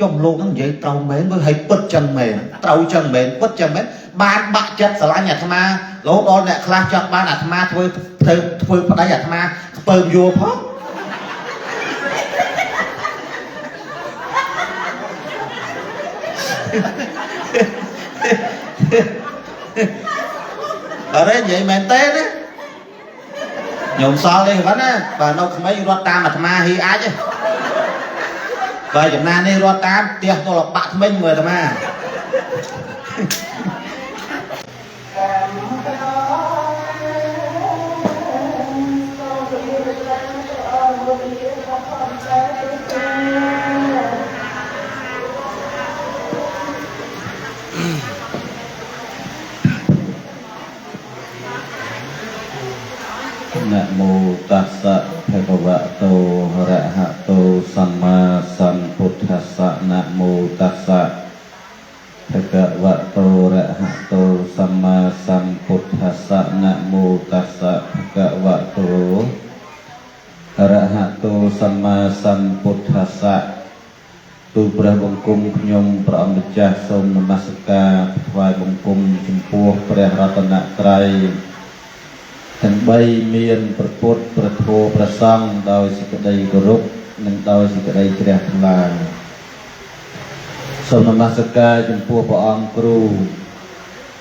ចុះលោកហ្នឹងនិយាយត្រូវមែនមើលឲ្យពិតចឹងមែនត្រូវចឹងមែនពិតចឹងមែនបានបាក់ចិត្តស្រឡាញ់អាត្មារហូតដល់អ្នកខ្លះចង់បានអាត្មាធ្វើធ្វើធ្វើប្តីអាត្មាខ្ពើមយល់ផងអរេនិយាយមែនទេណាខ្ញុំសល់ទេហ្នឹងណាបើនៅក្មេងរត់តាមអាត្មាហ៊ីអាចទេបើចំណាននេះរត់តាមផ្ទះទល់បាក់ថ្មិញមើលអាត្មា นะโมตัสสะภะคะวะโตอะระหะโตสัมมาสัมพุทธัสสะนะโมตัสสะภะคะวะโตอะระหะโตสัมมาสัมพุทธัสสะนะโมตัสสะภะคะวะโตอะระหะโตสัมมาสัมพุทธัสสะទូព្រះបង្គំខ្ញុំព្រះអង្គម្ចាស់សូមនមស្ការថ្វាយបង្គំចំពោះព្រះរតនត្រ័យទាំងបីមានព្រះពុទ្ធព្រះធម៌ព្រះសង្ឃដោយសេចក្តីគោរពនិងដោយសេចក្តីជ្រះថ្លាសូមនមស្ការចំពោះព្រះអង្គគ្រូ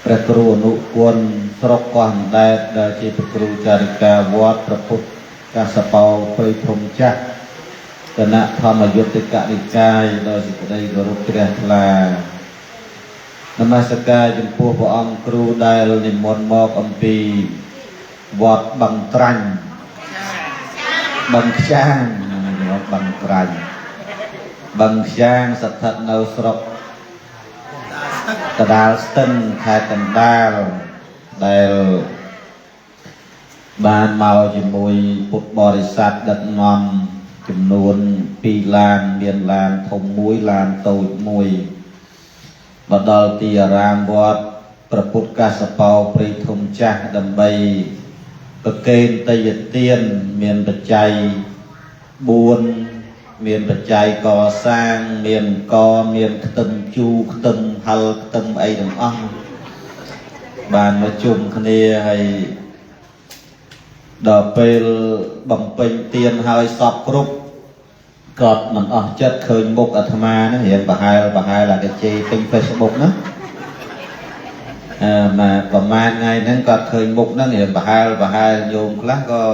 ព្រះគ្រូអនុគុណស្រុកកោះអណ្ដែតដែលជាព្រះគ្រូចារិកាវត្តព្រះពុទ្ធកាសបោព្រៃធំចាស់គណៈធម្មយុត្តិកនិកាយដោយសេចក្តីគោរពជ្រះថ្លានមស្ការចំពោះព្រះអង្គគ្រូដែលនិមន្តមកអំពីវត្តបឹងត្រាញ់បឹងខ្យាងវត្តបឹងត្រាញ់បឹងខ្យាងស្ថិតនៅស្រុកកដាលស្ទឹងខេត្តកណ្ដាលដែលបានមកជាមួយពុទ្ធបរិស័ទដឹកនាំចំនួន2ឡានមានឡានធំមួយឡានតូចមួយមកដល់ទីអារាមវត្តព្រះពុទ្ធកាសបោព្រៃធំចាស់ដើម្បីប្រគេនទេយទានមានបច្ច័យ4មានបច្ច័យកសាងមានកមានខ្ទឹមជូរខ្ទឹមហិលខ្ទឹមអីទាំងអស់បានមកជុំគ្នាហើយដល់ពេលបំពេញទានហើយសពគ្រប់គាត់មិនអស់ចិត្តឃើញមុខអាត្មាហ្នឹងរៀងប្រហែលអាកជេពេញ Facebook ណាមកប្រហែលថ្ងៃហ្នឹងគាត់ឃើញមុខហ្នឹងរៀងប្រហែលញោមខ្លះក៏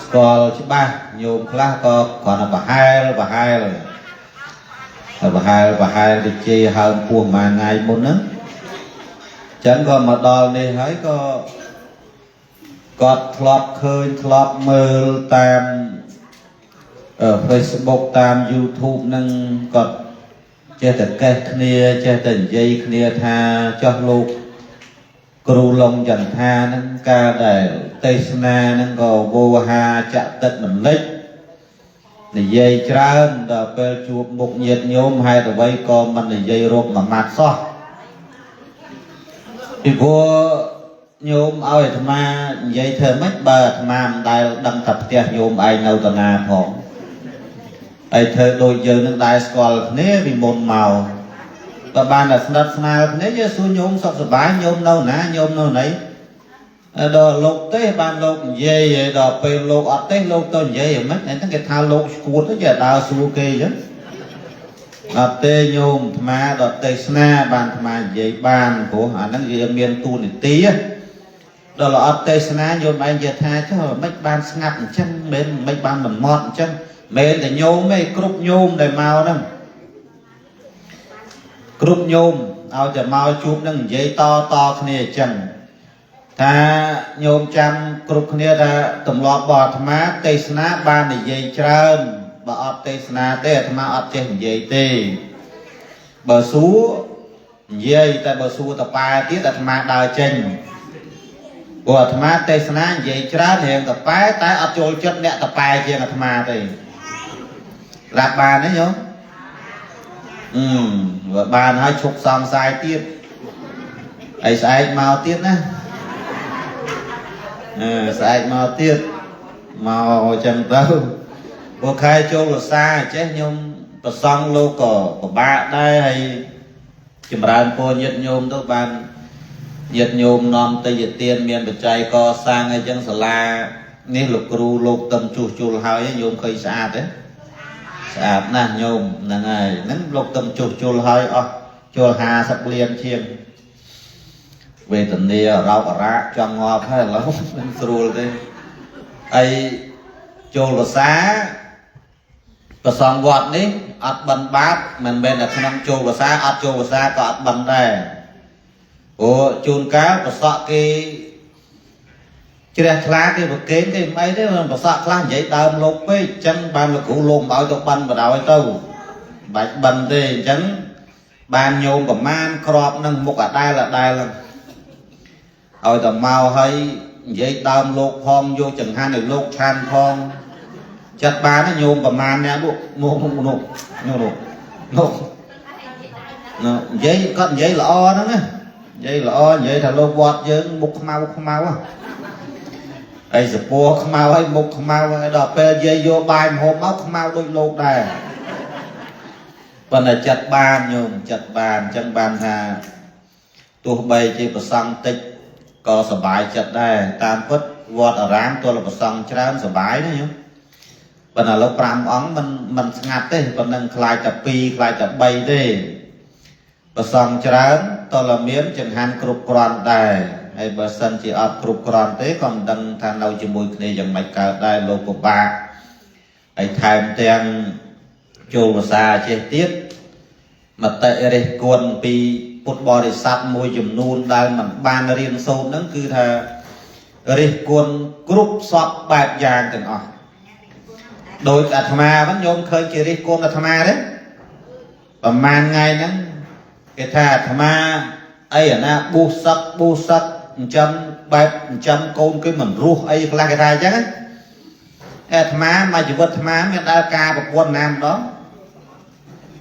ស្គាល់ច្បាស់ញោមខ្លះក៏គ្រាន់តែប្រហែលទៅជេរហើមពោះប្រហែលថ្ងៃមុនហ្នឹងចឹងក៏មកដល់នេះហើយក៏គាត់ធ្លាប់ឃើញធ្លាប់មើលតាម Facebook តាម YouTube ហ្នឹងគាត់ចេះតែកេះគ្នាចេះតែនិយាយគ្នាថាចោះលោកគ្រូឡុងចន្ទាហ្នឹងការដែលទេសនាហ្នឹងក៏វោហាចតិតមិនលិចនិយាយច្រើនដល់ពេលជួបមុខញាតិញោមហេតុអ្វីក៏មិននិយាយរកមួយម៉ាត់សោះពីព្រោះញោមឲ្យអាត្មានិយាយធ្វើម៉េចបើអាត្មាមិនដែលដឹងថាផ្ទះញោមឯងនៅតាណាផងហើយធ្វើដូចយើងនឹងដែរស្គាល់គ្នាពីមុនមកបើបានតែស្និទ្ធស្នាលគ្នាយើងសួរញោមសុខសប្បាយញោមនៅណាញោមនៅណីដល់លោកទេបានលោកនិយាយហើយដល់ពេលលោកអត់ទេលោកទៅនិយាយហ្មងហ្នឹងគេថាលោកឈួតទៅគេដើរសួរគេអញ្ចឹងអត់ទេញោមអាត្មាដល់ទេសនាបានអាត្មានិយាយបានព្រោះអាហ្នឹងវាមានតួនាទីដល់អត់ទេសនាញោមឯងនិយាយថាចុះមិនបានស្ងាត់អញ្ចឹងមិនបានមិនម៉ត់អញ្ចឹងមិនតែញោមទេគ្រប់ញោមដែលមកហ្នឹងគ្រប់ញោមឲ្យតែមកជួបនឹងនិយាយតគ្នាអញ្ចឹងថាញោមចាំគ្រប់គ្នាថាទម្លាប់របស់អាត្មាទេសនាបាននិយាយច្រើនបើអត់ទេសនាទេអាត្មាអត់ចេះនិយាយទេបើសួរនិយាយតែបើសួរតប៉ែទៀតអាត្មាដើរចេញព្រោះអាត្មាទេសនានិយាយច្រើនរៀងតប៉ែតែអត់ចូលចិត្តអ្នកតប៉ែជាងអាត្មាទេរាប់បានទេញោមបើបានហើយឈប់សំសាយទៀតហើយស្អែកមកទៀតណាស្អែកមកទៀតមកអញ្ចឹងទៅព្រោះខែចូលវស្សាចេះខ្ញុំ ប្រសង់លោកក៏ពិបាកដែរហើយចម្រើនពរញាតិញោមទៅបានញាតិញោមនាំទៅយទានមានបច្ច័យកសាងអីចឹងសាលានេះលោកគ្រូលោកតឹមជួសជុលហើយញោមឃើញស្អាតទេស្អាតណាស់ញោមហ្នឹងហើយហ្នឹងលោកតឹមជួសជុលហើយអស់ចូល50លានជាងវេទនារោគអារ៉ាចង់ងាប់ហើយឥឡូវមិនស្រួលទេហើយចូលភាសាប្រសងវត្តនេះអត់បិណ្ឌបាតមិនមែនតែក្នុងចូលភាសាអត់ចូលភាសាក៏អត់បិណ្ឌដែរព្រោះជួនកាលប្រសក់គេជ្រះថ្លាគេប្រកេនគេមិនអីទេប្រសក់ខ្លះនិយាយដើមលោកពេកអញ្ចឹងបានលោកគ្រូលោកមិនឲ្យទៅបិណ្ឌបដ ாய் ទៅបាច់បិណ្ឌទេអញ្ចឹងបានញោមប្រមាណក្របនឹងមុខអដែលអដែលឲ្យតែមកហើយនិយាយដើមលោកផងយកចង្ហាន់ឲ្យលោកឆានផងចិត្តបានញោមប្រមាណអ្នកនោះនោះនោះនោះនោះនិយាយគាត់និយាយល្អហ្នឹងណានិយាយល្អនិយាយថាលោកវត្តយើងមុខខ្មៅខ្មៅហើយសពស់ខ្មៅហើយមុខខ្មៅហើយដល់ពេលនិយាយយកបាយម្ហូបមកខ្មៅដូចលោកដែរប៉ុន្តែចិត្តបានញោមចិត្តបានអញ្ចឹងបានថាទោះបីជាប្រសង់តិចក៏សบายចិត្តដែរតាមពិតវត្តអារាមទល់ប្រសង់ច្រើនសบายណាញោមប៉ុន្តែឥឡូវ5អង្គមិនស្ងាត់ទេប៉ុណ្ណឹងខ្លាចតែ2ខ្លាចតែ3ទេប្រសង់ច្រើនតលមានចង្ហាន់គ្រប់គ្រាន់ដែរហើយបើសិនជាអត់គ្រប់គ្រាន់ទេក៏មិនដឹងថានៅជាមួយគ្នាយ៉ាងម៉េចកើតដែរលោកពិបាកហើយថែមទាំងចូលភាសាចេះទៀតមតិរិះគន់ពីពុទ្ធបរិស័ទមួយចំនួនដែលមិនបានរៀនសូត្រហ្នឹងគឺថារិះគន់គ្រប់សពបែបយ៉ាងទាំងអស់ដោយអាត្មាហ្នឹងញោមឃើញគេរិះគន់អាត្មាទេប្រហែលថ្ងៃហ្នឹងគេថាអាត្មាអីអាណាប៊ូសឹកប៊ូសឹកចិញ្ចឹមបែបចិញ្ចឹមកូនគេមិនរស់អីខ្លះគេថាអញ្ចឹងអាត្មាមួយជីវិតអាត្មាមានដែលការប្រពន្ធណាម្ដង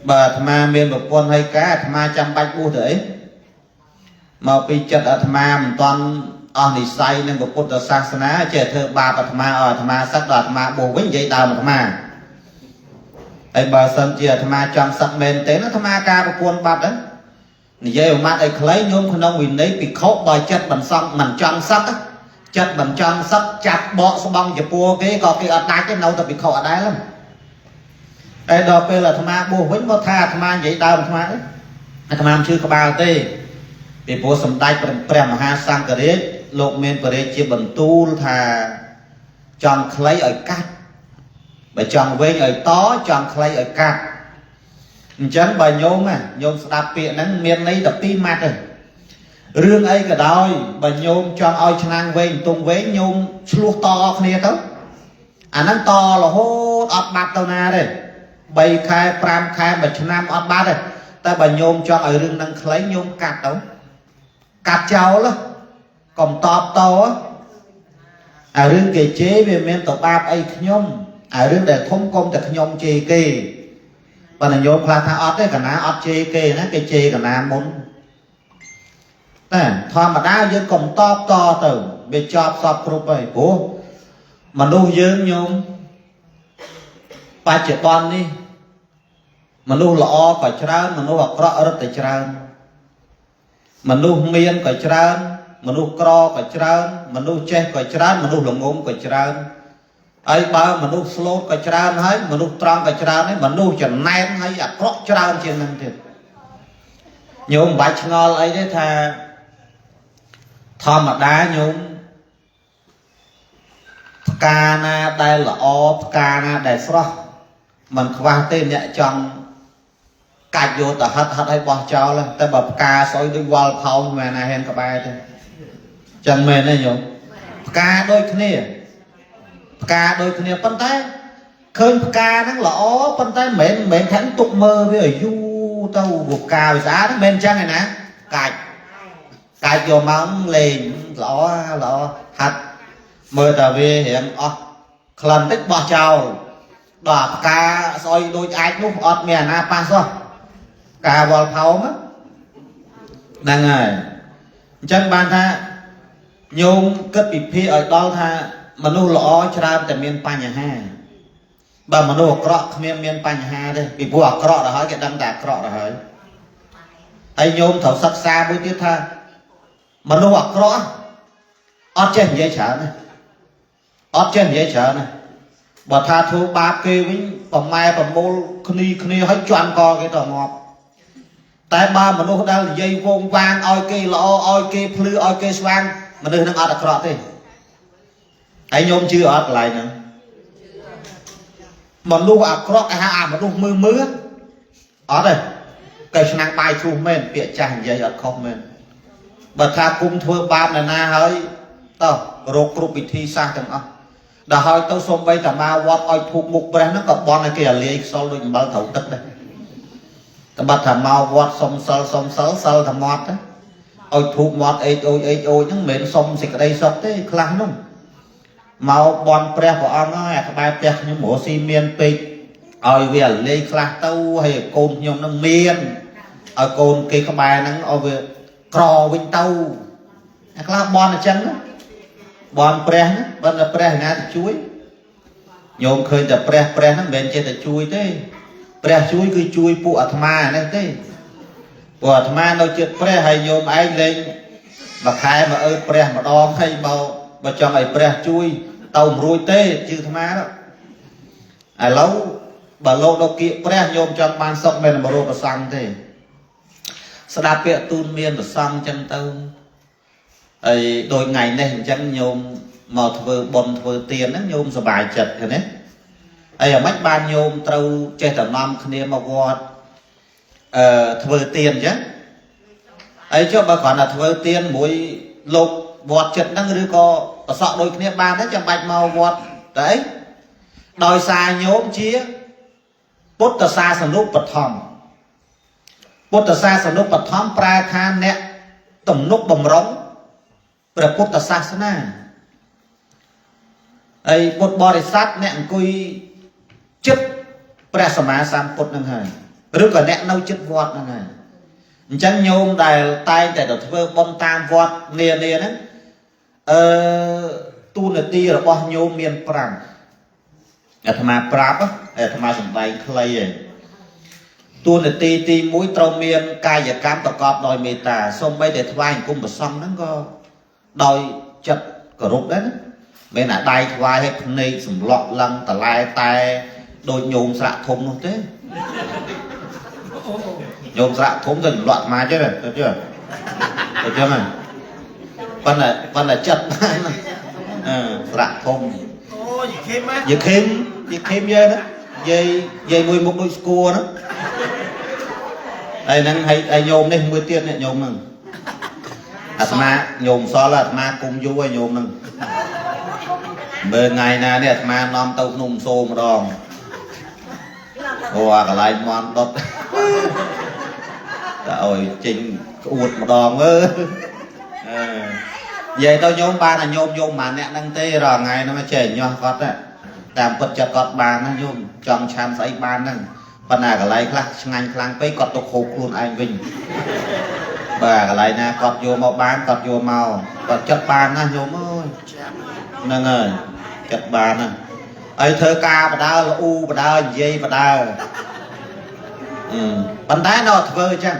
បើអាត្មាមានប្រពន្ធហើយការអាត្មាចាំបាច់បួសទៅអីមកពីចិត្តអាត្មាមិនតាន់អស់និស័យនឹងពុទ្ធសាសនាចេះធ្វើបាបអាត្មាឲ្យអាត្មាសឹកដល់អាត្មាបួសវិញនិយាយដើមអាត្មាហើយបើសិនជាអាត្មាចង់សឹកមែនទេអាត្មាការប្រពន្ធបាត់ហ្នឹងនិយាយមួយម៉ាត់ឲ្យខ្លីញោមក្នុងវិន័យភិក្ខុបើចិត្តមិនសង់មិនចង់សឹកចិត្តមិនចង់សឹកចាប់បកស្បង់ចំពោះគេក៏គេអត់ដាច់ទេនៅតែភិក្ខុអត់ដែរតែដល់ពេលអាត្មាបួសវិញមកថាអាត្មានិយាយដើមអាត្មាអាត្មាមិនឈឺក្បាលទេពីព្រោះសម្ដេចព្រះមហាសង្ឃរាជលោកមានព្រះរាជាបន្ទូលថាចង់ខ្លីឲ្យកាត់បើចង់វែងឲ្យតចង់ខ្លីឲ្យកាត់អញ្ចឹងបើញោមញោមស្ដាប់ពាក្យហ្នឹងមានន័យតែពីរម៉ាត់ទេរឿងអីក៏ដោយបើញោមចង់ឲ្យឆ្នាំងវែងទងវែងញោមឆ្លោះតគ្នាទៅអាហ្នឹងតរហូតអត់បាត់ទៅណាទេ3ខែ5ខែ1ឆ្នាំអត់បាត់ទេតែបើញោមចង់ឲ្យរឿងហ្នឹងខ្លីញោមកាត់ទៅកាត់ចោលកុំតបតអារឿងគេជេរវាមានតបាបអីខ្ញុំអារឿងដែលធំកុំតែខ្ញុំជេរគេបើញោមខ្លះថាអត់ទេកណាអត់ជេរគេណាគេជេរកណាមុនតែធម្មតាយើងកុំតបតទៅវាចប់សពគ្រប់ហើយព្រោះមនុស្សយើងញោមបច្ចុប្បន្ននេះមនុស្សល្អក៏ច្រើនមនុស្សអាក្រក់រឹតតែច្រើនមនុស្សមានក៏ច្រើនមនុស្សក្រក៏ច្រើនមនុស្សចេះក៏ច្រើនមនុស្សល្ងងក៏ច្រើនហើយបើមនុស្សស្លូតក៏ច្រើនហើយមនុស្សត្រង់ក៏ច្រើនហើយមនុស្សចំណែនហើយអាក្រក់ច្រើនជាងនឹងទៀតញោមមិនបាច់ឆ្ងល់អីទេថាធម្មតាញោមផ្កាណាដែលល្អផ្កាណាដែលស្រស់មិនខ្វះទេអ្នកចង់កាច់យកទៅហិតហិតឲ្យបោះចោលតែបើផ្កាស្អុយដូចវល់ផោងមែនណាហ៊ានក្បែរទេចឹងមែនទេញោមផ្កាដូចគ្នាផ្កាដូចគ្នាប៉ុន្តែឃើញផ្កាហ្នឹងល្អប៉ុន្តែមិនមែនថាទុកមើលវាឲ្យយូរទៅផ្កាវាស្អាតមិនមែនចឹងឯណាកាច់កាច់យកមកលេងល្អល្អហាត់មើលតែវារៀងអស់ក្លិនតិចបោះចោលដល់ផ្កាស្អុយដូចអាចនោះអត់មានអាណាប៉ះសោះផ្កាវល់ផោមហ្នឹងហើយអញ្ចឹងបានថាញោមគិតពិភាក្សាឲ្យដល់ថាមនុស្សល្អច្រើនតែមានបញ្ហា បើមនុស្សអាក្រក់គ្មានមានបញ្ហាទេពីព្រោះអាក្រក់ទៅហើយគេដឹងតែអាក្រក់ទៅហើយហើយញោមត្រូវសិក្សាមួយទៀតថាមនុស្សអាក្រក់អត់ចេះនិយាយច្រើនទេអត់ចេះនិយាយច្រើនទេបើថាធ្វើបាបគេវិញប្រម៉ែប្រមូលគ្នាគ្នាឲ្យជន់កគេទៅងាប់តែបើមនុស្សដែលនិយាយវងវាងឲ្យគេល្អឲ្យគេភ្លឺឲ្យគេស្វាងមនុស្សនឹងអត់អាក្រក់ទេហើយញោមជឿអត់កន្លែងហ្នឹងមនុស្សអាក្រក់គេហៅអាមនុស្សមើលមើលអត់ទេកែឆ្នាំងបាយជ្រុះមែនពាក្យចាស់និយាយអត់ខុសមែនបើថាគុំធ្វើបាបនរណាហើយតោះរកគ្រប់វិធីសាស្ត្រទាំងអស់ដល់ហើយទៅសំបីតាមាវត្តឲ្យធូបមុខព្រះហ្នឹងក៏បន់ឲ្យគេអាលាយខ្សលដូចអំបិលត្រូវទឹកដែរតែបាត់ថាមកវត្តសុំសិលសុំសិលសិលតែមាត់ទេឲ្យធូបមាត់អេចអូចអេចអូចហ្នឹងមិនមែនសុំសេចក្តីសុខទេខ្លះនោះមកបន់ព្រះព្រះអង្គហើយអាក្បែរផ្ទះខ្ញុំរស់ស៊ីមានពេកឲ្យវាអាលាយខ្លះទៅហើយកូនខ្ញុំនឹងមានឲ្យកូនគេក្បែរហ្នឹងឲ្យវាក្រវិញទៅអាខ្លះបន់អញ្ចឹងណាបន់ព្រះណាបើតែព្រះណាទៅជួយញោមឃើញតែព្រះព្រះហ្នឹងមិនមែនចេះតែជួយទេព្រះជួយគឺជួយពួកអាត្មានេះទេពួកអាត្មានៅចិត្តព្រះហើយញោមឯងលេងមួយខែមកអើព្រះម្ដងហើយមកបើចង់ឲ្យព្រះជួយទៅមិនរួចទេជឿអាត្មានោះឥឡូវបើលោកដល់គៀកព្រះញោមចង់បានសុខមិនមករកប្រសង់ទេស្ដាប់ពាក្យទូនមានប្រសង់អញ្ចឹងទៅហើយដូចថ្ងៃនេះអញ្ចឹងញោមមកធ្វើបុណ្យធ្វើទានហ្នឹងញោមសប្បាយចិត្តឃើញទេហើយអាម៉េចបានញោមត្រូវចេះតែនាំគ្នាមកវត្តអឺធ្វើទានអញ្ចឹងហើយចុះបើគ្រាន់តែធ្វើទានមួយលោកវត្តចិត្តហ្នឹងឬក៏ប្រសក់ដូចគ្នាបានទេចាំបាច់មកវត្តតែអីដោយសារញោមជាពុទ្ធសាសនុបឋមពុទ្ធសាសនុបឋមប្រែថាអ្នកទំនុកបំរុងព្រះពុទ្ធសាសនាហើយពុទ្ធបរិស័ទអ្នកអង្គុយចិត្តព្រះសម្មាសម្ពុទ្ធនឹងហើយឬក៏អ្នកនៅចិត្តវត្តហ្នឹងហើយអញ្ចឹងញោមដែលតែងតែទៅធ្វើបុណ្យតាមវត្តនានាហ្នឹងអឺទូនាទីរបស់ញោមមាន5អាត្មាប្រាប់អាត្មាសំដែងខ្លីឯងទូនាទីទី1ត្រូវមានកាយកម្មប្រកបដោយមេត្តាសូម្បីតែថ្វាយអង្គមព្រះសង្ឃហ្នឹងក៏ដោយចិត្តគោរពដែរណាមិនអាដៃថ្វាយឲ្យភ្នែកសម្លក់ឡើងតឡែតែដូចញោមស្រាក់ធំនោះទេញោមស្រាក់ធំទៅសម្លក់អាត្មាចេះទៅចេះទៅចឹងហ្នឹងប៉ុន្តែចិត្តបានអឺស្រាក់ធំ អូយខេមហ៎ យាយខេមយាយខេមយាយណាយាយយាយមួយមុខដូចស្គួរហ្នឹងហើយហ្នឹងហើយញោមនេះមួយទៀតនេះញោមហ្នឹងអាត្មាញោមសល់អាត្មាគុំយូរហើយញោមហ្នឹងមើលថ្ងៃណានេះអាត្មានាំទៅភ្នំសូម្ដងអូអាកន្លែងមន់ដុតតែឲ្យចេញក្អួតម្ដងមើលអឺនិយាយទៅញោមបានអាញោមញោមមួយអ្នកហ្នឹងទេរាល់ថ្ងៃហ្នឹងចេះញាស់គាត់តាមពិតចិត្តគាត់បានណាញោមចង់ឆានស្អីបានហ្នឹងប៉ុន្តែកន្លែងខ្លះឆ្ងាញ់ខ្លាំងពេកគាត់ទៅខូបខ្លួនឯងវិញបាទកន្លែងណាគាត់យកមកបានគាត់យកមកគាត់ចិត្តបានណាញោមអើយហ្នឹងហើយចិត្តបានណាហើយធ្វើការបដើលូបដើនិយាយបដើអឺប៉ុន្តែនៅធ្វើអញ្ចឹង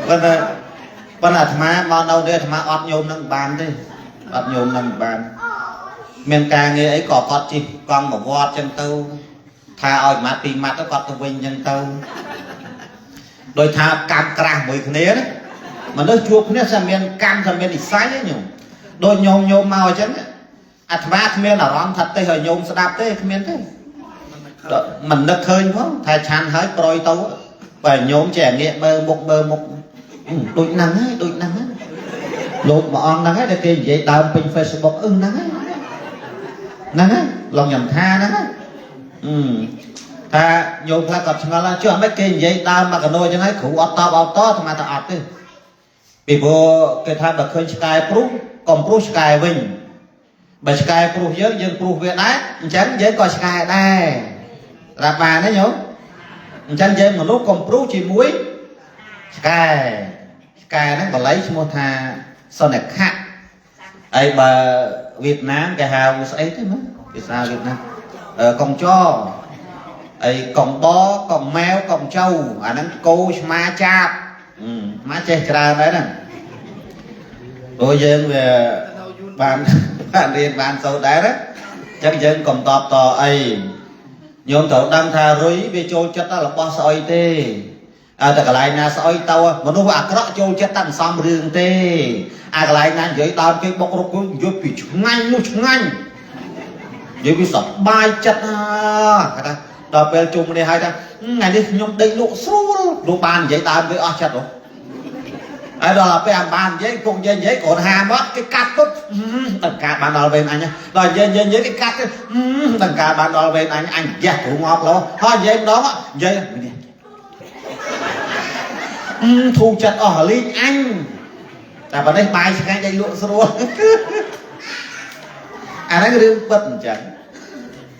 ប៉ុន្តែប៉ុន្តែអាត្មាមកនៅនេះអាត្មាអត់ញោមនឹងបានទេអត់ញោមនឹងបានមានការងារអីក៏គាត់ជិះកង់មកវត្តអញ្ចឹងទៅថាឲ្យម៉ាត់ពីរម៉ាត់ទៅគាត់ទៅវិញអញ្ចឹងទៅដោយថាកម្មក្រាស់មួយគ្នាណាមនុស្សជួបគ្នាស្អាមានកម្មស្អាមាននិស័យញោមដូចញោមញោមមកអញ្ចឹងអាត្មាគ្មានអារម្មណ៍ថាទេសឲ្យញោមស្ដាប់ទេគ្មានទេមិននឹកឃើញផងថាឆាន់ហើយប្រយទៅបើញោមចេះងាកមើលមុខមើលមុខដូចហ្នឹងហើយដូចហ្នឹងហើយលោកមួយអង្គហ្នឹងហើយដែលគេនិយាយដើមពេញ Facebook អឺហ្នឹងហើយហ្នឹងហើយឡងញ៉ាំថាហ្នឹងហើយអឺថាញោមខ្លះគាត់ឆ្ងល់ចុះអាម៉េចគេនិយាយដើមមកកណោអញ្ចឹងហើយគ្រូអត់តបអត់តអាត្មាថាអត់ទេពីព្រោះគេថាបើឃើញឆ្កែព្រុសកុំព្រុសឆ្កែវិញបើឆ្កែព្រុសយើងយើងព្រុសវាដែរអញ្ចឹងយើងក៏ឆ្កែដែរប្រាប់បានទេញោមអញ្ចឹងយើងមនុស្សកុំព្រុសជាមួយឆ្កែឆ្កែហ្នឹងបល័យឈ្មោះថាសនខៈ ហើយបើវៀតណាមគេហៅស្អីទេមើលភាសាវៀតណាមកុងចអីកុងបកុងម៉ែវកុងចៅអាហ្នឹងគោឆ្មាចាបមកចេះច្រើនដែរហ្នឹងព្រោះយើងវាបានរៀនបានសូត្រដែរណាអញ្ចឹងយើងកុំតបតអីញោមត្រូវដឹងថារុយវាចូលចិត្តដល់របស់ស្អុយទេអើតែកន្លែងណាស្អុយទៅមនុស្សអាក្រក់ចូលចិត្តតែសំរឿងទេអាកន្លែងណានិយាយដើមគេបុករុកនិយាយពីឆ្ងាញ់នោះឆ្ងាញ់និយាយពីសប្បាយចិត្តណាគេថាដល់ពេលជុំគ្នាហើយថាថ្ងៃនេះខ្ញុំដេកលក់ស្រួលលោកបាននិយាយដើមគេអស់ចិត្តហ៎ហើយដល់ពេលអាបាននិយាយពុកនិយាយនិយាយគ្រាន់ហាមកគេកាត់ពុតដល់ការបានដល់វេនអញដល់និយាយនិយាយនិយាយគេកាត់ដល់ការបានដល់វេនអញអញយ៉ាស់គ្រូងាប់លោហើយនិយាយម្ដងនិយាយនេះធូរចិត្តអស់លីងអញតែប៉ុណ្នេះបាយឆ្ងាញ់ដេកលក់ស្រួលអាហ្នឹងរឿងពិតអញ្ចឹង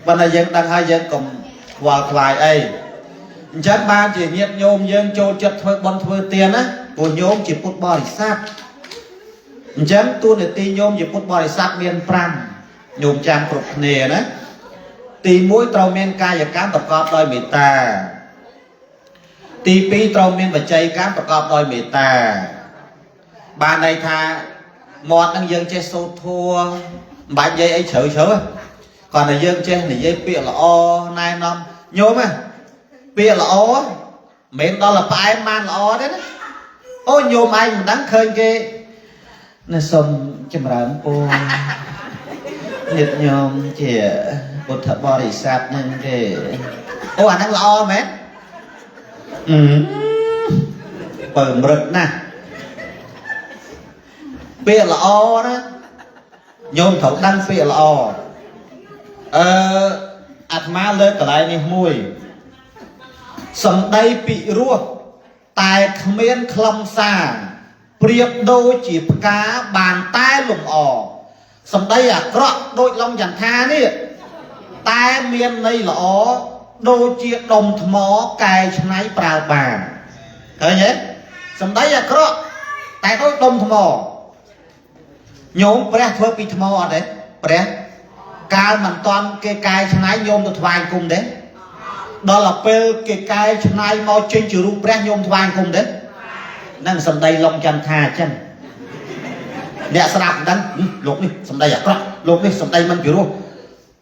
ប៉ុន្តែយើងដឹងហើយយើងកុំខ្វល់ខ្វាយអីអញ្ចឹងបានជាញាតិញោមយើងចូលចិត្តធ្វើបុណ្យធ្វើទានណាព្រោះញោមជាពុទ្ធបរិស័ទអញ្ចឹងតួនាទីញោមជាពុទ្ធបរិស័ទមាន5ញោមចាំគ្រប់គ្នាណាទី1ត្រូវមានកាយកម្មប្រកបដោយមេត្តាទី2ត្រូវមានវិច័យកម្មប្រកបដោយមេត្តាបានន័យថាមាត់នឹងយើងចេះសូត្រធម៌មិនបាច់និយាយអីជ្រៅជ្រៅគ្រាន់តែយើងចេះនិយាយពាក្យល្អណែនាំញោមណាពាក្យល្អមិនមែនដល់តែផ្អែមបានល្អទេណាអូញោមឯងមិនដឹងឃើញគេនៅសុំចម្រើនពរញាតិញោមជាពុទ្ធបរិស័ទនឹងគេអូអាហ្នឹងល្អមែនបើមរឹកណាស់ពាក្យល្អណាញោមត្រូវដឹងពាក្យល្អអឺអាត្មាលើកកន្លែងនេះមួយសម្ដីពិរោះតែគ្មានខ្លឹមសារប្រៀបដូចជាផ្កាបានតែលំអសម្ដីអាក្រក់ដូចឡុងចន្ទានេះតែមានន័យល្អដូចជាដុំថ្មកែច្នៃប្រើបានឃើញទេសម្ដីអាក្រក់តែដូចដុំថ្មញោមព្រះធ្វើពីថ្មអត់ទេព្រះកាលមិនតាន់គេកែច្នៃញោមទៅថ្វាយគុំទេដល់ទៅពេលគេកែច្នៃមកចេញជារូបព្រះញោមថ្វាយគុំទេនឹងសម្ដីឡុងចន្ទាអញ្ចឹងអ្នកស្ដាប់មិនដឹងលោកនេះសម្ដីអាក្រក់លោកនេះសម្ដីមិនពិរោះ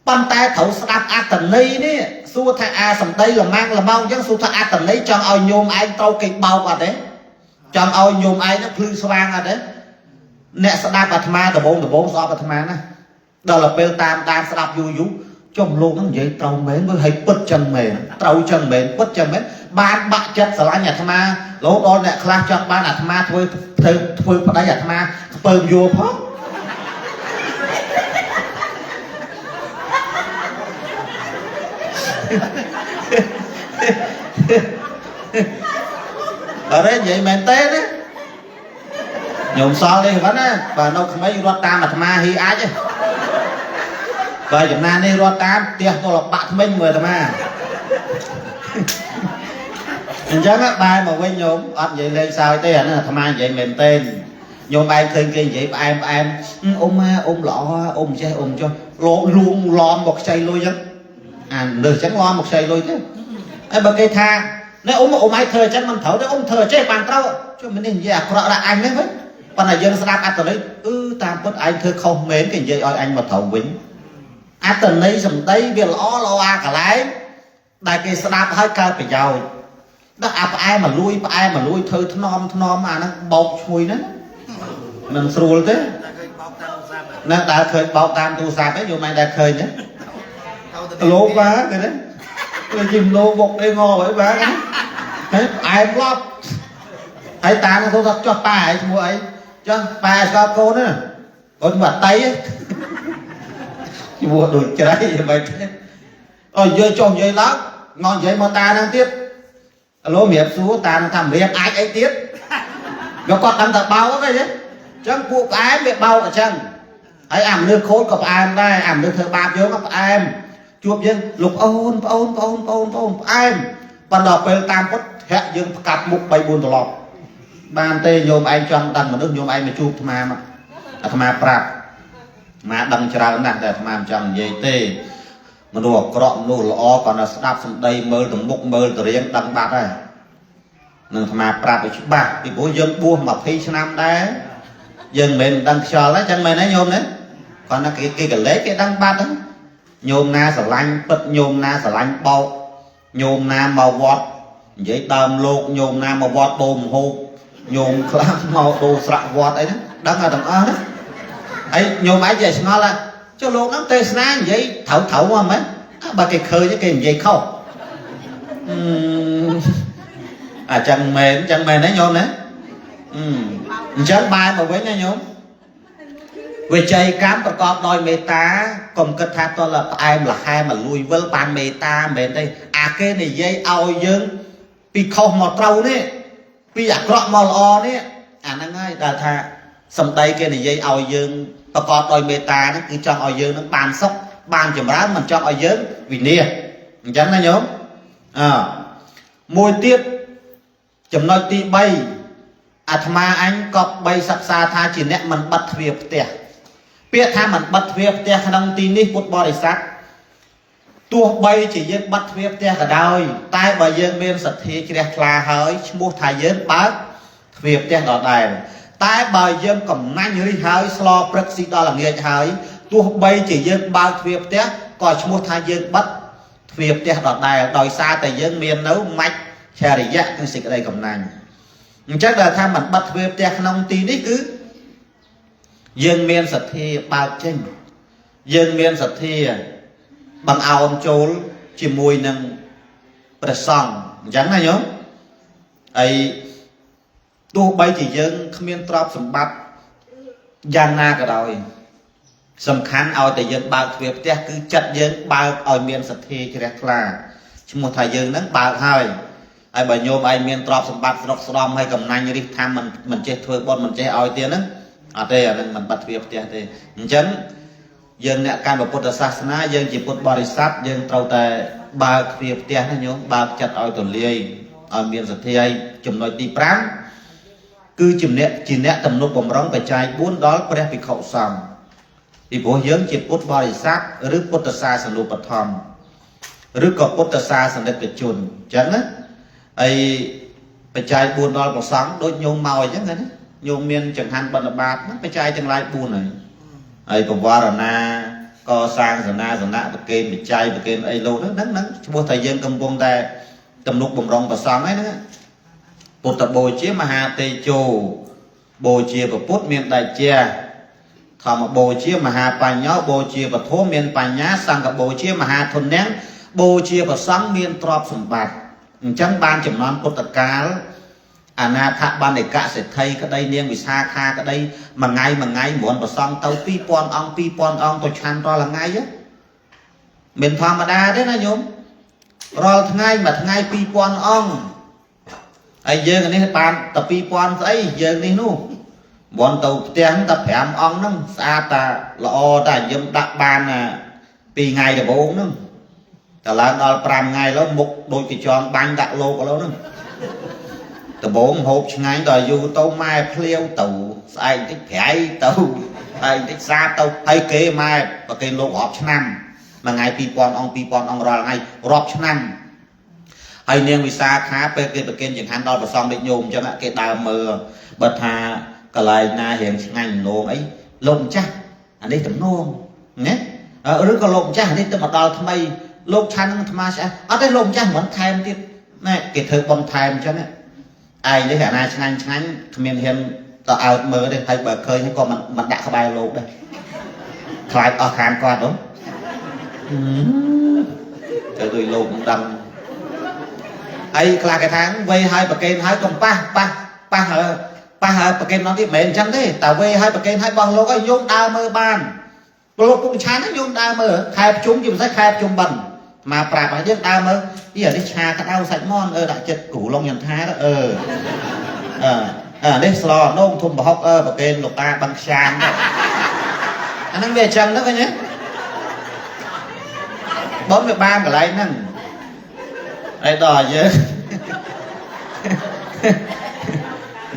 ប៉ុន្តែត្រូវស្ដាប់អត្តន័យនេះសួរថាអាសម្ដីលម៉ាំងលម៉ោងអញ្ចឹងសួរថាអត្តន័យចង់ឲ្យញោមឯងត្រូវគេបោកអត់ទេចង់ឲ្យញោមឯងនឹងភ្លឺស្វាងអត់ទេអ្នកស្ដាប់អាត្មាដំបងស្អប់អាត្មាណាដល់ទៅពេលតាមដានស្ដាប់យូរយូរចុះលោកហ្នឹងនិយាយត្រូវមែនមើលឲ្យពិតចឹងមែនត្រូវចឹងមែនពិតចឹងមែនបានបាក់ចិត្តស្រឡាញ់អាត្មារហូតដល់អ្នកខ្លះចង់បានអាត្មាធ្វើធ្វើប្តីអាត្មាខ្ពើមយល់ផងអរេនិយាយមែនទេណាញោមសល់ទេហ្នឹងណាបើនៅក្មេងរត់តាមអាត្មាហ៊ីអាចទេបើចំណាននេះរត់តាមផ្ទះទល់បាក់ថ្មិញមើលអាត្មាអញ្ចឹងបែរមកវិញញោមអត់និយាយលេងសើចទេអាហ្នឹងអាត្មានិយាយមែនទេញោមឯងឃើញគេនិយាយផ្អែមផ្អែមអ៊ំអ៊ំល្អអ៊ំចេះអ៊ំចុះលោកលួងឡំមកខ្ចីលុយចឹងអាលើចឹងឡំមកខ្ចីលុយទេហើយបើគេថានេះអ៊ំអ៊ំឯងធ្វើអញ្ចឹងមិនត្រូវទេអ៊ំធ្វើចេះបានត្រូវចុះមិននេះនិយាយអាក្រក់ដាក់អញហ្នឹងវិញប៉ុន្តែយើងស្ដាប់អត្តន័យអឺតាមពិតឯងធ្វើខុសមែនគេនិយាយឲ្យអញមកត្រូវវិញអត្តន័យសម្ដីវាល្អល្អអាកន្លែងដែលគេស្ដាប់ហើយកើតប្រយោជន៍ដល់អាផ្អែមមកលួយផ្អែមមកលួយធ្វើថ្នមថ្នមអាហ្នឹងបោកឈ្ងុយហ្នឹងមិនស្រួលទេណាដែលឃើញបោកតាមទូរស័ព្ទទេយល់មិនដែលឃើញទេលោបាគេទេគេជិះលោបុកអីងហើយបាហើយផ្អែមឡប់ហើយតាមទៅថាចុះប៉ាឯងឈ្មោះអីចុះប៉ាស្គាល់កូនណាកូនឈ្មោះអតីឈ្មោះដូចជ្រៃមិនទេអូនិយាយចុះនិយាយឡើងមកនិយាយមកតាហ្នឹងទៀតឡូមរៀបសួរតានឹងថារៀបអាចអីទៀតយកគាត់ដឹងតែបោកទេអញ្ចឹងពួកផ្អែមវាបោកអញ្ចឹងហើយអាមនុស្សខូចក៏ផ្អែមដែរអាមនុស្សធ្វើបាបយើងក៏ផ្អែមជួបយើងលោកអូនប្អូនប្អូនប្អូនប្អូនផ្អែមប៉ុន្តែដល់ពេលតាមពុតធាក់យើងផ្កាត់មុខ3 4ត្រឡប់បានទេញោមឯងចង់ដឹងមនុស្សញោមឯងមកជួបអាត្មាមកអាត្មាប្រាប់ មកដឹងច្រើនណាស់តែអាត្មាមិនចង់និយាយទេមនុស្សអាក្រក់មនុស្សល្អគាត់តែស្ដាប់សម្ដីមើលទៅមុខមើលទៅរៀងដឹងបាត់ហើយនឹងអាត្មាប្រាប់ឲ្យច្បាស់ពីព្រោះយើងបួស20ឆ្នាំដែរយើងមិនមែនមិនដឹងខ្យល់ទេចឹងមែនទេញោមណាគាត់ថាគេកលេចគេដឹងបាត់ហ្នឹងញោមណាស្រឡាញ់ពិតញោមណាស្រឡាញ់បោកញោមណាមកវត្តនិយាយដើមលោកញោមណាមកវត្តដូរមហូបញោមខ្លះមកដូរស្រាក់វត្តអីហ្នឹងដឹងតែទាំងអស់ណាហើយញោមឯងចេះឆ្ងល់ថាចុះលោកហ្នឹងទេសនានិយាយត្រូវត្រូវមកមែនបើគេឃើញគេនិយាយខុសអញ្ចឹងមែនអញ្ចឹងមែនទេញោមណាអញ្ចឹងបែរមកវិញណាញោមវិច័យកម្មប្រកបដោយមេត្តាកុំគិតថាតើផ្អែមលហែមលួយវិលបានមេត្តាមិនមែនទេអាគេនិយាយឲ្យយើងពីខុសមកត្រូវនេះពីអាក្រក់មកល្អនេះអាហ្នឹងហើយដែលថាសម្ដីគេនិយាយឲ្យយើងប្រកបដោយមេត្តាហ្នឹងគឺចង់ឲ្យយើងនឹងបានសុខបានចម្រើនមិនចង់ឲ្យយើងវិនាសអញ្ចឹងណាញោមអើមួយទៀតចំណុចទី3អាត្មាអញក៏បីសិក្សាថាជាអ្នកមិនបិទទ្វារផ្ទះពាក្យថាមិនបិទទ្វារផ្ទះក្នុងទីនេះពុទ្ធបរិស័ទទោះបីជាយើងបិទទ្វារផ្ទះក៏ដោយតែបើយើងមានសទ្ធាជ្រះថ្លាហើយឈ្មោះថាយើងបើកទ្វារផ្ទះដដែលតែបើយើងកំណាញ់រិះហើយស្លព្រឹកស៊ីដល់ល្ងាចហើយទោះបីជាយើងបើកទ្វារផ្ទះក៏ឈ្មោះថាយើងបិទទ្វារផ្ទះដដែលដោយសារតែយើងមាននៅមច្ឆរិយៈគឺសេចក្តីកំណាញ់អញ្ចឹងដែលថាមិនបិទទ្វារផ្ទះក្នុងទីនេះគឺយើងមានសទ្ធាបើកចេញយើងមានសទ្ធាបង្អោនចូលជាមួយនឹងព្រះសង្ឃអញ្ចឹងណាញោមហើយទោះបីជាយើងគ្មានទ្រព្យសម្បត្តិយ៉ាងណាក៏ដោយសំខាន់ឲ្យតែយើងបើកទ្វារផ្ទះគឺចិត្តយើងបើកឲ្យមានសទ្ធាជ្រះថ្លាឈ្មោះថាយើងនឹងបើកហើយហើយបើញោមឯងមានទ្រព្យសម្បត្តិស្រុកស្ដំហើយកំណាញ់រិះថាមិនចេះធ្វើបុណ្យមិនចេះឲ្យទៀតហ្នឹងអត់ទេអានឹងមិនបាត់ទ្វារផ្ទះទេអញ្ចឹងយើងអ្នកកាន់ពុទ្ធសាសនាយើងជាពុទ្ធបរិស័ទយើងត្រូវតែបើកទ្វារផ្ទះណាញោមបើកចិត្តឲ្យទូលាយឲ្យមានសទ្ធាហើយចំណុចទី5គឺជាអ្នកទំនុកបំរុងបច្ច័យ4ដល់ព្រះភិក្ខុសង្ឃពីព្រោះយើងជាពុទ្ធបរិស័ទឬពុទ្ធសាសនូបត្ថម្ភឬក៏ពុទ្ធសាសនិកជនអញ្ចឹងណាហើយបច្ច័យ4ដល់ព្រះសង្ឃដូចញោមមកអញ្ចឹងណាញោមមានចង្ហាន់បិណ្ឌបាតហ្នឹងបច្ច័យទាំងឡាយ4ហើយហើយពវរណាកសាងសនាសនៈប្រគេនបច្ច័យប្រគេនអីលោកហ្នឹងហ្នឹងឈ្មោះថាយើងកំពុងតែទំនុកបំរុងព្រះសង្ឃហើយហ្នឹងពុទ្ធបូជាមហាតេជោបូជាព្រះពុទ្ធមានដេជះធម្មបូជាមហាបញ្ញោបូជាពធមានបញ្ញាសង្ឃបូជាមហាធនៈបូជាព្រះសង្ឃមានទ្រព្យសម្បត្តិអញ្ចឹងបានចំនួនពុទ្ធកាលអនាថបណ្ឌិកសេដ្ឋីក្តីនាងវិសាខាក្តីមួយថ្ងៃមួយថ្ងៃមន្តប្រសង់ទៅ2000អង្គ2000អង្គទៅឆាន់រាល់ថ្ងៃមិនធម្មតាទេណាញោមរាល់ថ្ងៃមួយថ្ងៃ2000អង្គហើយយើងនេះបានតែ2000ស្អីយើងនេះនោះមន្តទៅផ្ទះតែ5អង្គហ្នឹងស្អាតតាល្អតាយើងដាក់បាន2ថ្ងៃដំបូងហ្នឹងតែឡើងដល់5ថ្ងៃឡើយមុខដូចកញ្ចងបាញ់ដាក់លោកឥឡូវហ្នឹងដំបូងហូបឆ្ងាញ់ដល់យូរទៅម៉ែភ្លាវទៅស្អែកតិចប្រៃទៅស្អែកតិចសាបទៅហើយគេម៉ែប្រគេលោករាប់ឆ្នាំមួយថ្ងៃ2000អង្គ2000អង្គរាល់ថ្ងៃរាប់ឆ្នាំហើយនាងវិសាខាពេលគេប្រគេនចង្ហាន់ដល់ព្រះសង្ឃដូចញោមអញ្ចឹងគេដើមមើលបើថាកន្លែងណារៀងឆ្ងាញ់ទំនងអីលោកម្ចាស់អានេះទំនងណាឬក៏លោកម្ចាស់អានេះទៅមកដល់ថ្មីលោកឆាន់នឹងអាត្មាឆ្អែតអត់ទេលោកម្ចាស់មិនថែមទៀតណែគេធ្វើប៉ុនថែមអញ្ចឹងឯងនេះអាណាឆ្ងាញ់ឆ្ងាញ់គ្មានហ៊ានទៅអើតមើលទេហើយបើឃើញក៏មិនដាក់ក្បែរលោកដែរខ្លាចអស់ខានគាត់ហ៎ទៅដូចលោកមិនដឹងហើយខ្លះគេថាវ័យហើយប្រកេនហើយកុំប៉ះប៉ះប៉ះប៉ះហើយប្រកេនដល់ទៀតមិនមែនអញ្ចឹងទេតែវ័យហើយប្រកេនហើយបោះលោកឲ្យញោមដើរមើលបានលោកពុកឆានញោមដើរមើលខែប្រជុំជាពិសេសខែប្រជុំបិណ្ឌមកប្រាប់ឲ្យយើងដើរមើលអីអានេះឆាក្តៅសាច់មន់អឺដាក់ចិត្តគ្រូឡុងយន្ថាអឺអឺអានេះស្លនោមធំប្រហុកអឺប្រកេនលោកតាបឹងខ្យាមអាហ្នឹងវាអញ្ចឹងទៅឃើញទេបងវាបានកន្លែងហ្នឹងហើយដល់យើង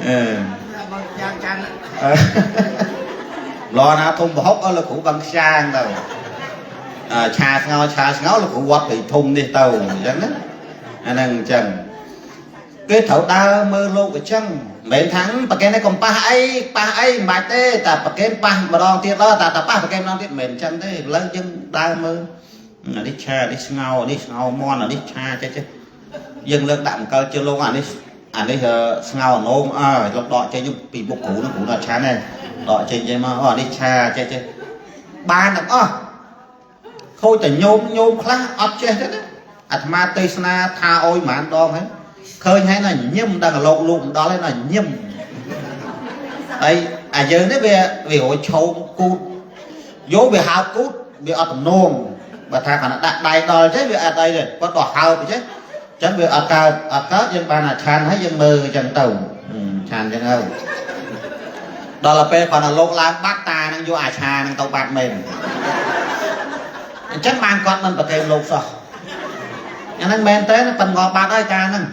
អឺ យ៉ាងចាំ ឡណាធំប្រហុកលោកគ្រូបឹងខ្ចាងទៅឆាស្ងោឆាស្ងោលោកគ្រូវត្តព្រៃធំនេះទៅអញ្ចឹងណាអាហ្នឹងអញ្ចឹងគេត្រូវដើរមើលលោកអញ្ចឹងមិនមែនថាប្រកេននេះកុំប៉ះអីប៉ះអីមិនបាច់ទេតែប្រកេនប៉ះម្ដងទៀតដល់តែប៉ះប្រកេនម្ដងទៀតមិនមែនអញ្ចឹងទេឥឡូវយើងដើរមើលអានេះឆានេះស្ងោនេះស្ងោមន់អានេះឆាចេះចេះយើងលើកដាក់អង្គលជឿលោកអានេះអានេះស្ងោអនោមអើលោកដកចេញពីមុខគ្រូនោះគ្រូដល់ឆានដែរដកចេញចេញមកអូអានេះឆាចេះចេះបានទាំងអស់ខូចតែញោមញោមខ្លះអត់ចេះទេណាអាត្មាទេសនាថាអុយប៉ុន្មានដងហើយឃើញហើយណាញឹមដល់លោកលោកមិនដល់ហើយណាញឹមហើយអាយើងនេះវាវារយឆោមគូតយកវាហើបគូតវាអត់ទំនងបើថាគាត់ដាក់ដៃដល់ចេះវាអត់អីទេគាត់ដល់ហើបចេះអញ្ចឹងវាអត់កើតអត់កើតយើងបានអាឆានហើយយើងមើលអញ្ចឹងទៅឆានអញ្ចឹងទៅដល់ទៅពេលគាត់ដល់លោកឡើងបាត់តានឹងយកអាឆានឹងទៅបាត់មែនអញ្ចឹងបានគាត់មិនប្រកេនលោកសោះអាហ្នឹងមែនទេប៉ិនងបាត់ហើយតាហ្នឹង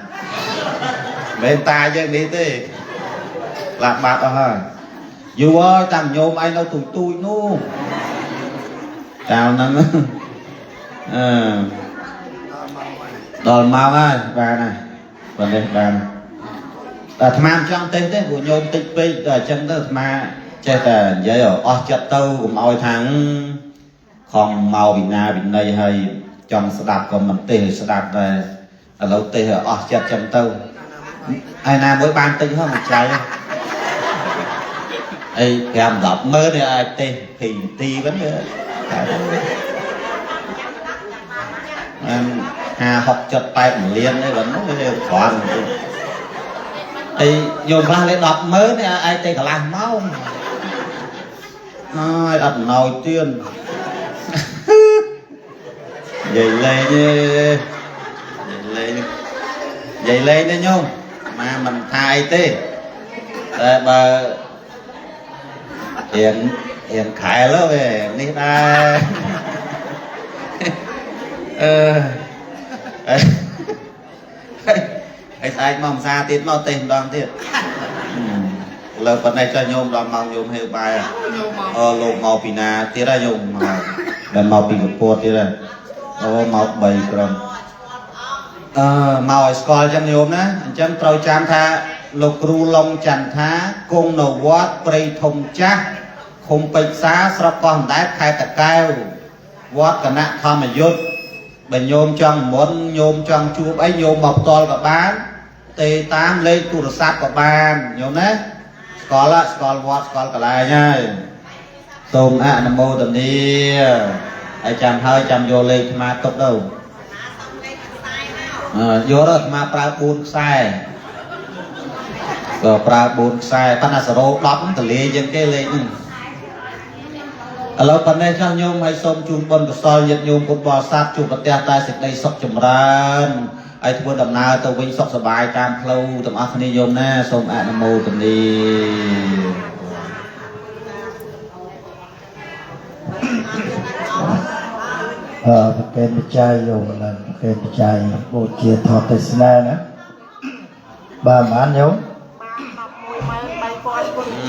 មិនតាយើងនេះទេឡាប់បាត់អស់ហើយយូរហើយតាមញោមឯងនៅទូចទូចនោះកាលហ្នឹងអឺដល់ម៉ោងហើយបានហើយប៉ុណ្ណេះបានតែអាត្មាមិនចង់ទេទេព្រោះញោមតិចពេកដល់អញ្ចឹងទៅអាត្មាចេះតែនិយាយអស់ចិត្តទៅកុំឲ្យថាខំមកវិណាវិន័យហើយចង់ស្ដាប់ក៏មិនទេឲ្យស្ដាប់ដែរឥឡូវទេឲ្យអស់ចិត្តចឹងទៅហើយណាមួយបានតិចហ៎មួយចៃអី5 10ម៉ឺននេះអាចទេ2នាទីវិញវាបាន5 6 7 8លាននេះវិញវាគ្រាន់អីញោមខ្លះលេ10ម៉ឺននេះអាចទេកន្លះម៉ោងអើយអត់ណោយទៀននិយាយលេងទេនិយាយលេងនិយាយលេងទេញោមមកមិនថាអីទេតែបើរៀងរៀងខែលើវានេះដែរអឺហើយស្អែកមកភាសាទៀតមកទេម្ដងទៀតលើប៉ុណ្ណេះចុះញោមដល់ម៉ោងញោមហេវបាយអូលោកមកពីណាទៀតហើយញោមមកដល់មកពីកពតទៀតហើយអូមក3ក្រុមអឺមកឲ្យស្គាល់ចឹងញោមណាអញ្ចឹងត្រូវចាំថាលោកគ្រូឡុងចន្ទថាគង់នៅវត្តព្រៃធំចាស់ឃុំពេជ្រសាស្រុកកោះអណ្ដែតខេត្តតាកែវវត្តគណៈធម្មយុទ្ធបើញោមចង់មុនញោមចង់ជួបអីញោមមកផ្ទាល់ក៏បានទេតាមលេខទូរស័ព្ទក៏បានញោមណាស្គាល់ស្គាល់វត្តស្គាល់កន្លែងហើយសូមអនុមោទនាហើយចាំហើយចាំយកលេខអាត្មាទុកទៅយកទៅអាត្មាប្រើ4ខ្សែក៏ប្រើ4ខ្សែប៉ុន្តែសរោ10ទលាជាងគេលេខហ្នឹងឥឡូវប៉ុណ្ណេះចោះញោមឲ្យសូមជូនបុណ្យកុសលញាតិញោមពុទ្ធបរិស័ទជួបប្រទះតែសេចក្តីសុខចម្រើនឲ្យធ្វើដំណើរទៅវិញសុខសប្បាយតាមផ្លូវទាំងអស់គ្នាញោមណាសូមអនុមោទនា អឺប្រកេនបច្ច័យយោឡើងប្រកេនបច្ច័យបូជាថតទេសនាណាបាទបានញោម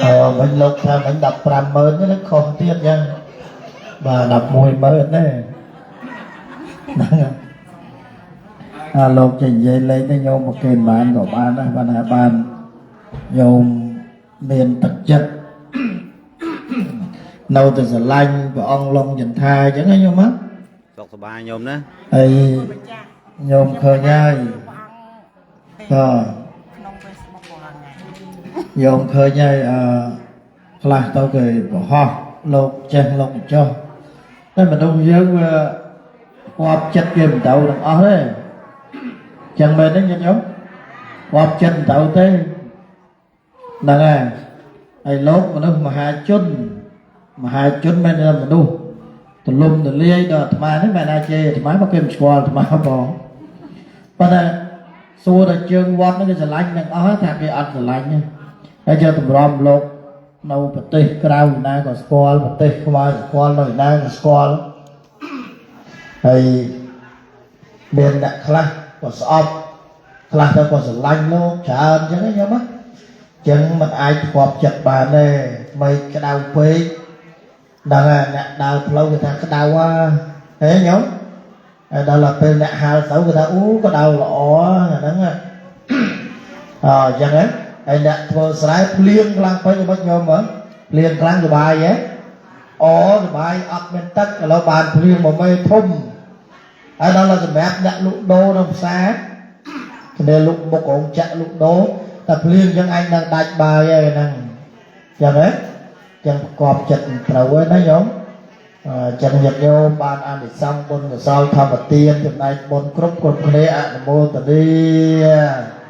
អឺវិញលោកថាវិញ150,000នេះខុសទៀតយ៉ាងបាទ110,000ទេហ្នឹងអាលោកចេះនិយាយលេងទៅញោមប្រកេនបានក៏បានដែរបានថាបានញោមមានទឹកចិត្តនៅតែស្រឡាញ់ព្រះអង្គឡុងចន្ទាអញ្ចឹងណាញោមណា សុខសប្បាយញោមណា ហើយញោមឃើញហើយក៏ ក្នុង Facebook រាល់ថ្ងៃ ញោមឃើញហើយអឺខ្លះទៅគេបង្ហោះលោកចេះលោកចុះតែមនុស្សយើងវាគប់ចិត្តគេមិនទៅទាំងអស់ទេចឹងមែនទេញាតិញោមគប់ចិត្តមិនទៅទេហ្នឹងហើយហើយលោកមនុស្សមហាជនមហាជនមែនទេមនុស្សទលំទលាយដល់អាត្មានេះមែនថាជេរអាត្មាមកគេមិនស្គាល់អាត្មាផងប៉ុន្តែសួរតែជើងវត្តហ្នឹងគេស្រឡាញ់ទាំងអស់ថាគេអត់ស្រឡាញ់ទេហើយយកតម្រាំលោកនៅប្រទេសក្រៅណាក៏ស្គាល់ប្រទេសខ្មែរស្គាល់នៅណាក៏ស្គាល់ហើយមានអ្នកខ្លះក៏ស្អប់ខ្លះទៅក៏ស្រឡាញ់លោកច្រើនអញ្ចឹងណាញោមណាអញ្ចឹងมันអាចផ្គប់ចិត្តបានទេមិនក្តៅពេក ដឹងហើយអ្នកដើរផ្លូវគេថាក្តៅហ៎ញោមហើយដល់ទៅពេលអ្នកហាលទៅគេថាអូក្តៅល្អហ្នឹងអញ្ចឹងហ៎ហើយអ្នកធ្វើស្រែភ្លៀងខ្លាំងពេកមិនញោមហ៎ភ្លៀងខ្លាំងសុបាយហ៎អូសុបាយអត់មានទឹកឥឡូវបានភ្លៀងមួយមេធំហើយដល់ទៅសម្រាប់អ្នកលក់ដូរនៅផ្សារគ្នាលក់មុខរោងចក្រលក់ដូរតែភ្លៀងអញ្ចឹងអញនឹងដាច់បាយហើយហ្នឹងចឹងហ៎ចឹងប្រកបចិត្តត្រូវហើយណាញោមអញ្ចឹងញាតិញោមបានអានិសង្សបុណ្យកុសលធម្មទានចំណែកបុណ្យគ្រប់គ្រប់គ្នាអនុមោទនា។